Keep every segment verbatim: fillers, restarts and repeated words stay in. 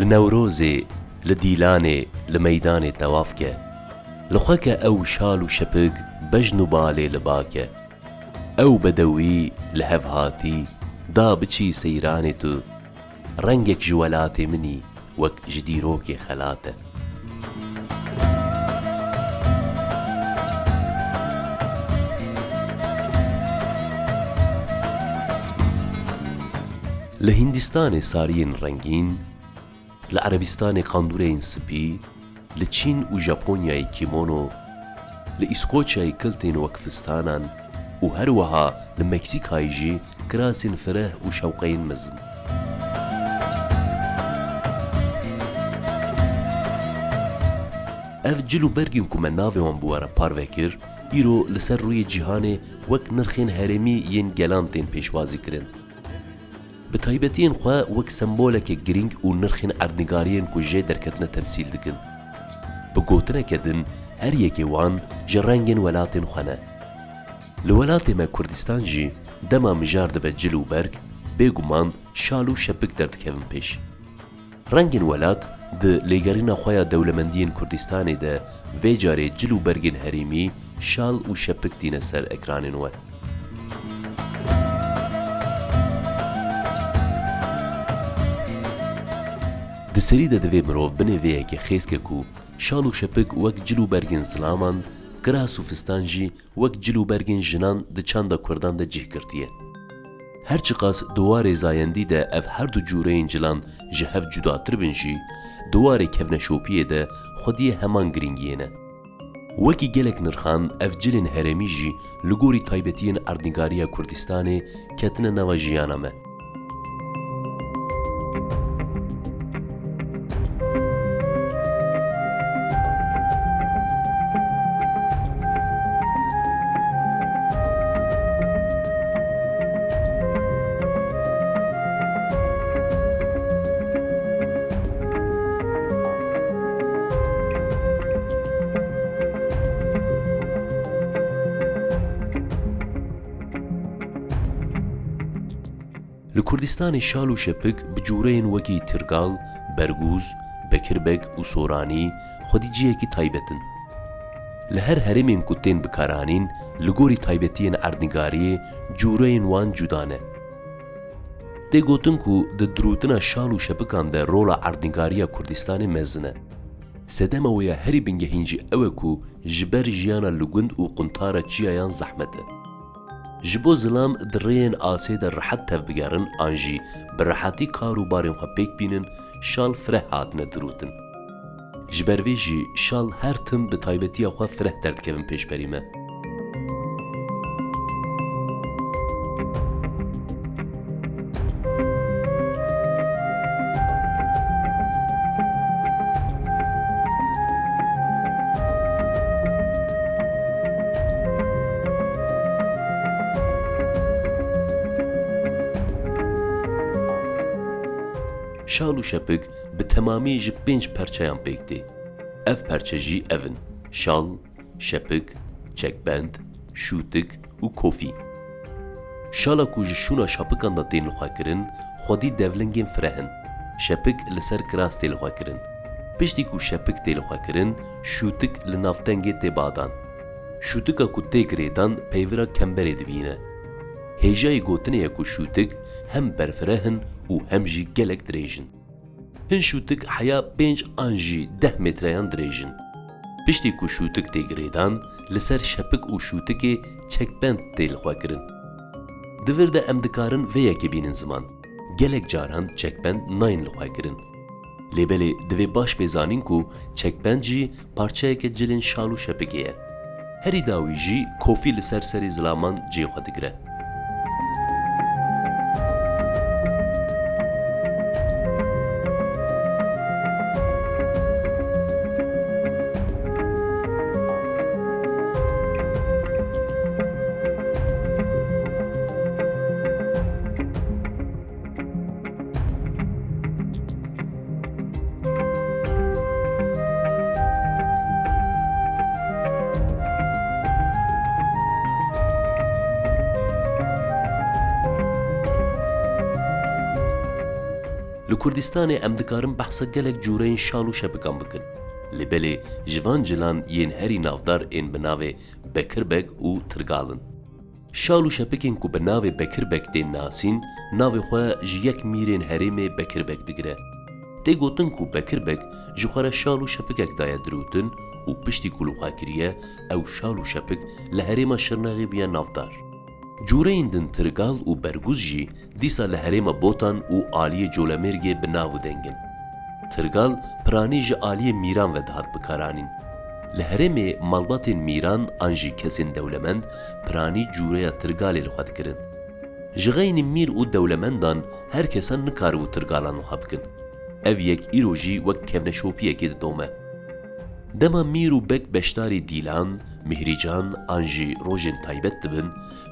Li Newrozê, li Dîlanê, li meydanê tewaf ke. Li xwe ke ew şal û şepik, bejn û balê li ba ke. Ew bedewî li hev hatî, da biçî seyranê tu. Rengek ji welatê min î, wek ji dîrokê xelat e. Li Hîndistanê sariyên rengîn, li Erebistanê qandûreyên spî, li Çîn û Japonyayê kîmono, li Îskoçyayê kiltên wek fistanan û her wiha li Meksîkayê jî kirasên fireh û şewqeyên mezin. Ev cil û bergên ku me navê wan bi we re parve kir, îro li ser rûyê cîhanê wek nirxên herêmî yên gelan tên pêşwazî kirin. Bi taybetiyên xwe wek semboleke girîng û nirxên erdnîgariyên ku jê derketine temsîl dikin. Bi gotineke din, her yekê wan ji rengên welatên xwe ne. Li welatê me Kurdistan jî dema mijar dibe cil û berg, bêguman şal û şepik derdikevin pêş. Rengên welat di lêgerîna xwe ya dewlemendiyên Kurdistanê de vê carê cil û bergên herêmî, şal û şepik tîne ser ekranên we. Di serî de divê mirov binê vê yekê xêz ke ku şal û şepik wek cil û bergên zilaman, kiras û fistan jî wek cil û bergên jinan di çanda Kurdan de cih girtiye. Her çiqas di warê zayendî de ev her du cûreyên cilan ji hev cudatir bin jî, di warê kevneşopiyê de xwediyê heman girîngiyê ne. Wekî gelek nirxan ev cilên herêmî jî li gorî taybetiyên erdnîgariya Kurdistanê ketine nava jiyana me. Li Kurdistanê şal û şepik bi cûreyên wekî tirgal, bergûz, bekirbeg û soranî xwedî cihekî taybet in. Li her herêmên ku tên bikaranîn, li gorî taybetiyên erdnîgariyê cûreyên wan cuda ne. Tê gotin ku di dirûtina şal û şepikan de rola erdnîgariya Kurdistanê mezin e. Sedema wê ya herî bingehîn jî ew e ku ji ber jiyana li gund û quntara çiyayan zehmet e. Ji bo zilam di rêyên asê de rehet tevbigerin an jî bi rehetî kar û barên xwe pêk bînin, şal fireh hatine dirûtin. Ji ber vê jî şal her tim bi taybetiya xwe fireh derdikevin pêşberî me. Şal û şepik bi temamî ji pênc perçeyan pêk tê. Ev perçe jî ev in: şal, şepik, çekbend, şûtik û kofî. Şala ku ji şûna şapikan de tên lixwekirin, xwedî devlingên fireh in. Şepik li ser kiras tê lixwekirin. Piştî ku şepik tê lixwekirin, şûtik li nav tengê tê badan. Şûtika ku tê girêdan peyvira kemberê dibîne. Hêjayî gotinê ye ku şûtik hem berfireh in û hem jî gelek dirêj in. Hin şûtik heya pênc an jî deh metreyan dirêj in. Piştî ku şûtik tê girêdan, li ser şepik û şûtikê çekbend tê lixwekirin. Di vir de em dikarin vê yekê bînin ziman. Gelek caran çekbend nayên lixwekirin. Lê belê divê baş bê zanîn ku çekbend jî parçeyeke cilên şal û şepikê ye. Herî dawî jî kofî li ser serê zilaman cihê xwe digire. Li Kurdistanê em dikarin behsa gelek cûreyên şal û şepikan bikin. Lê belê ji van cilan yên herî navdar ên bi navê Bekirbek û Tirgal in. Şal û şepikên ku bi navê Bekirbek tên nasîn, navê xwe ji yek mîrên herêmê Bekirbek digire. Tê gotin ku Bekirbek ji xwe re şal û şepikek daye dirûtin û piştî ku li xwe kiriye, ew şal û şepik li herêma Şirnexê bûye navdar. Cûreyên din Tirgal û Berguz jî dîsa li herêma Botan û aliyê Colemêrgê bi nav û deng in. Tirgal piranî ji aliyê mîran ve dihat bikaranîn. Li herêmê malbatên mîran an jî kesên dewlemend piranî cûreya Tirgalê li xwe dikirin. Ji xeynî mîr û dewlemendan her kesa nikaribû Tirgalan li xwe bikin. Ev yek îro jî wek kevneşopiyekê didome. Dema mîr û beg beşdarî dîlan, mihrîcan an jî rojên taybet dibin,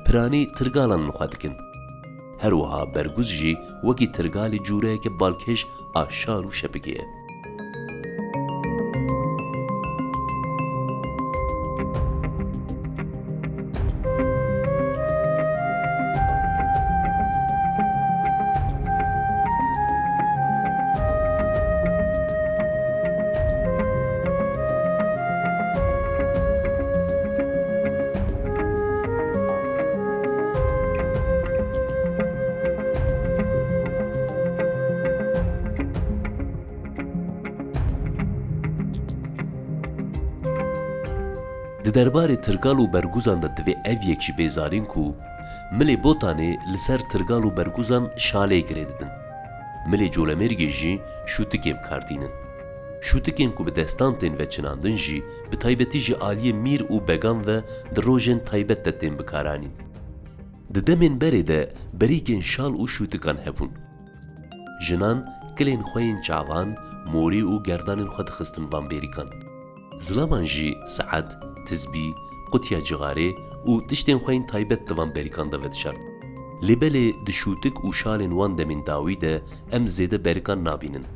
piranî Tirgalan li xwe dikin. Her wiha Berguz jî wekî Tirgalê cûreyeke balkêş a şal û şepikê ye. Di derbarê Tirgal û Berguzan de divê ev yek jî bê zanîn ku milê Botanê li ser Tirgal û Berguzan şalê girê didin. Milê Colemêrgê jî şûtikê bi kar tînin. Şûtikên ku bi destan tên veçinandin jî bi taybetî ji aliyê mîr û began ve di rojên taybet de tên bikaranîn. Di demên berê de berîkên şal û şûtikan hebûn. Jinan kilên xwe yên çavan, morî û gerdanên xwe dixistin van berîkan. Zilaman jî saet, tizbî, qutiya cixarê û tiştên xwe yên taybet di van berîkan de vedişart. Lê belê di şûtik û şalên wan demên dawî de em zêde berikan nabînin.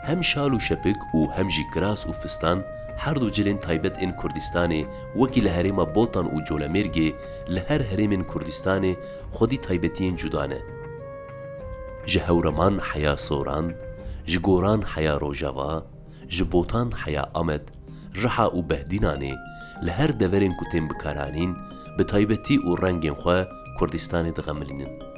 Hem şal û şepik û hem jî kiras û fistan, her du cilên taybet ên Kurdistanê, wekî li herêma Botan û Colemêrgê, li her herêmên Kurdistanê xwedî taybetiyên cuda ne. Ji Hewreman heya Soran, ji Goran heya Rojava, ji Botan heya Amed, Riha û Behdînanê, li her deverên ku tên bikaranîn, bi taybetî û rengên xwe Kurdistanê dixemilînin.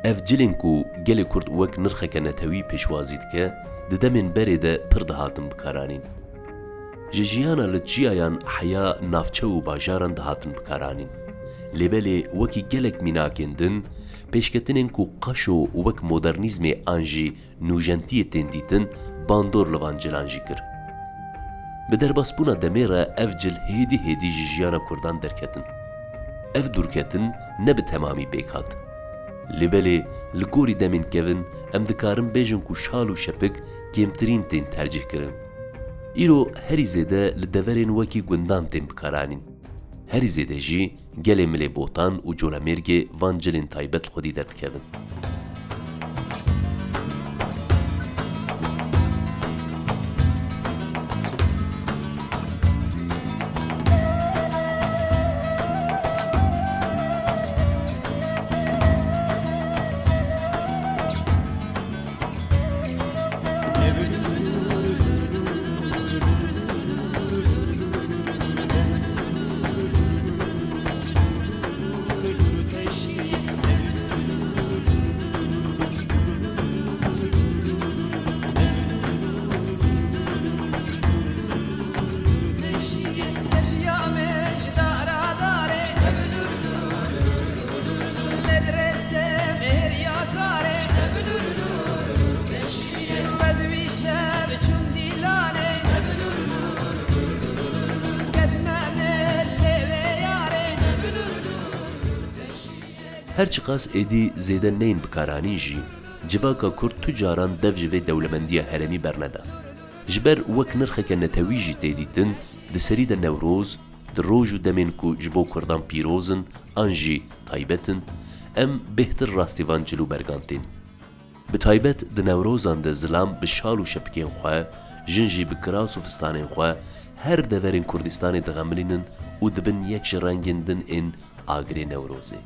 Ev cilên ku gelê Kurd wek nirxeke netewî pêşwazî dike, di demên berê de pir dihatin bikaranîn. Ji jiyana li çiyayan heya navçe û bajaran dihatin bikaranîn. Lê belê wekî gelek mînakên din, pêşketinên ku qaşo wek modernîzmê an jî nûjentiyê tên dîtin, bandor li van cilan jî kir. Bi derbasbûna demê re ev cil hêdî hêdî ji jiyana Kurdan derketin. Ev dûrketin ne bi temamî pêk hat. Lê belê li gorî demên kevin em dikarin bêjin ku şal û şepik kêmtirîn tên tercîh kirin. Îro herî zêde li deverên wekî gundan tên bikaranîn. Herî zêde jî gelê milê Botan û Colemêrgê van cilên taybet li xwedî derdikevin. Her çiqas êdî zêde neyên bikaranîn jî, civaka kurd tu caran dev ji vê dewlemendiya herêmî berneda. Ji ber wek nirxeke netewî jî tê dîtin, di serî de Newroz, di roj û demên ku ji bo kurdan pîroz in an jî taybet in, em bêhtir rastî van cil û bergan tên. Bi taybet di Newrozan de zilam bi şal û şepikên xwe, jin jî bi kiras û fistanên xwe her deverên Kurdistanê dixemilînin û dibin yek ji rengên din ên agirê Newrozê.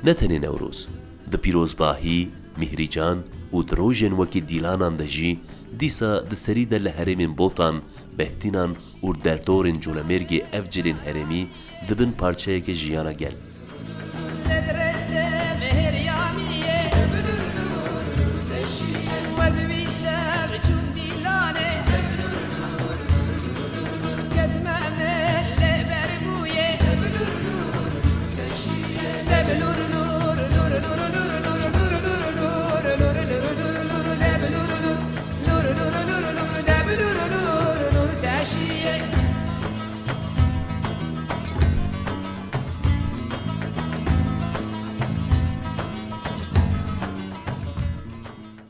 Ne tenê Newroz, di pîrozbahî, mîhrîcan û di rojên wekî dîlanan de jî dîsa di serî de li herêmên Botan, Behtînan û derdorên Colemêrgê ev cilên herêmî dibin parçeyeke jiyana gel.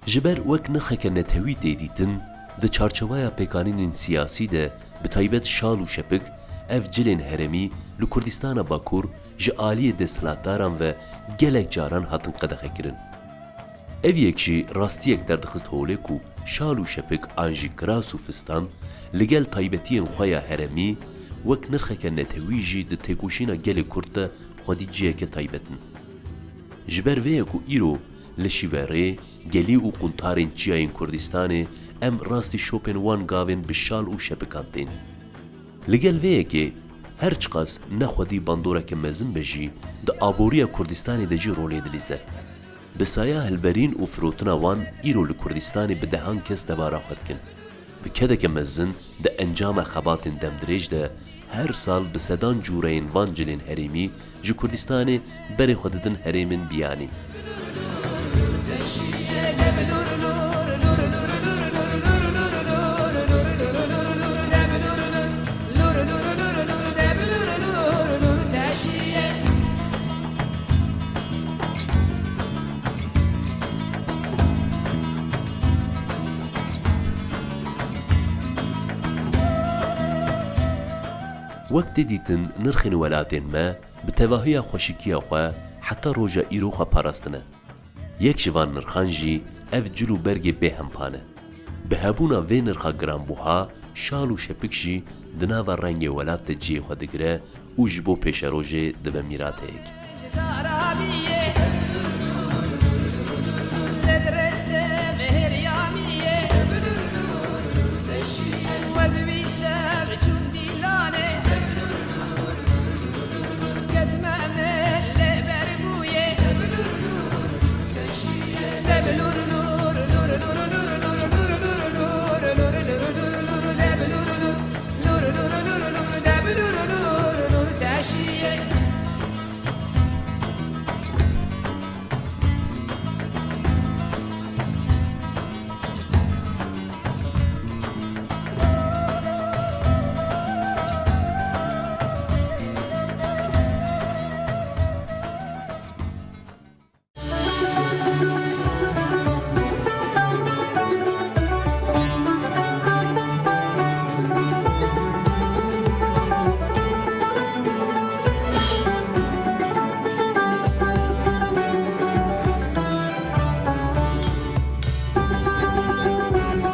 Ji ber wek nirxeke netewî tê dîtin, di çarçoveya pêkanînên siyasî de, bi taybet şal û şepik, ev cilên herêmî li Kurdistana Bakur ji aliyê desthilatdaran ve gelek caran hatin qedexekirin. Ev yek jî rastiyek derdixist holê ku şal û şepik an jî kiras û fistan li gel taybetiyên xwe ya herêmî wek nirxeke netewî jî di têkoşîna gelê Kurd de xwedî ciheke taybet in. Ji ber vê ye ku îro li şîverê, gelî û quntarên çiyayên Kurdistanê em rastî şopên wan gavên bi şal û şepikan tên. Li gel vê yekê, her çiqas ne xwedî bandoreke mezin be jî, di aboriya Kurdistanê de jî rolê dilîze. Bi saya hilberîn û firotina wan îro li Kurdistanê bi dehan kes debara xwe dikin. Bi kedeke mezin di encama xebatên demdirêj de her sal bi sedan cûreyên van cilên herêmî ji Kurdistanê berê xwe didin herêmên biyanî. Wek tê dîtin, nirxên welatên me bi tevahiya xweşikiya xwe heta roja îro xwe parastine. Yek ji van nirxan jî ev cil û bergê bêhempa ne. Bi hebûna vê nirxa giranbuha, şal û şepik jî di nava rengê welat de cihê xwe digire û ji bo pêşerojê dibe mîrateyek.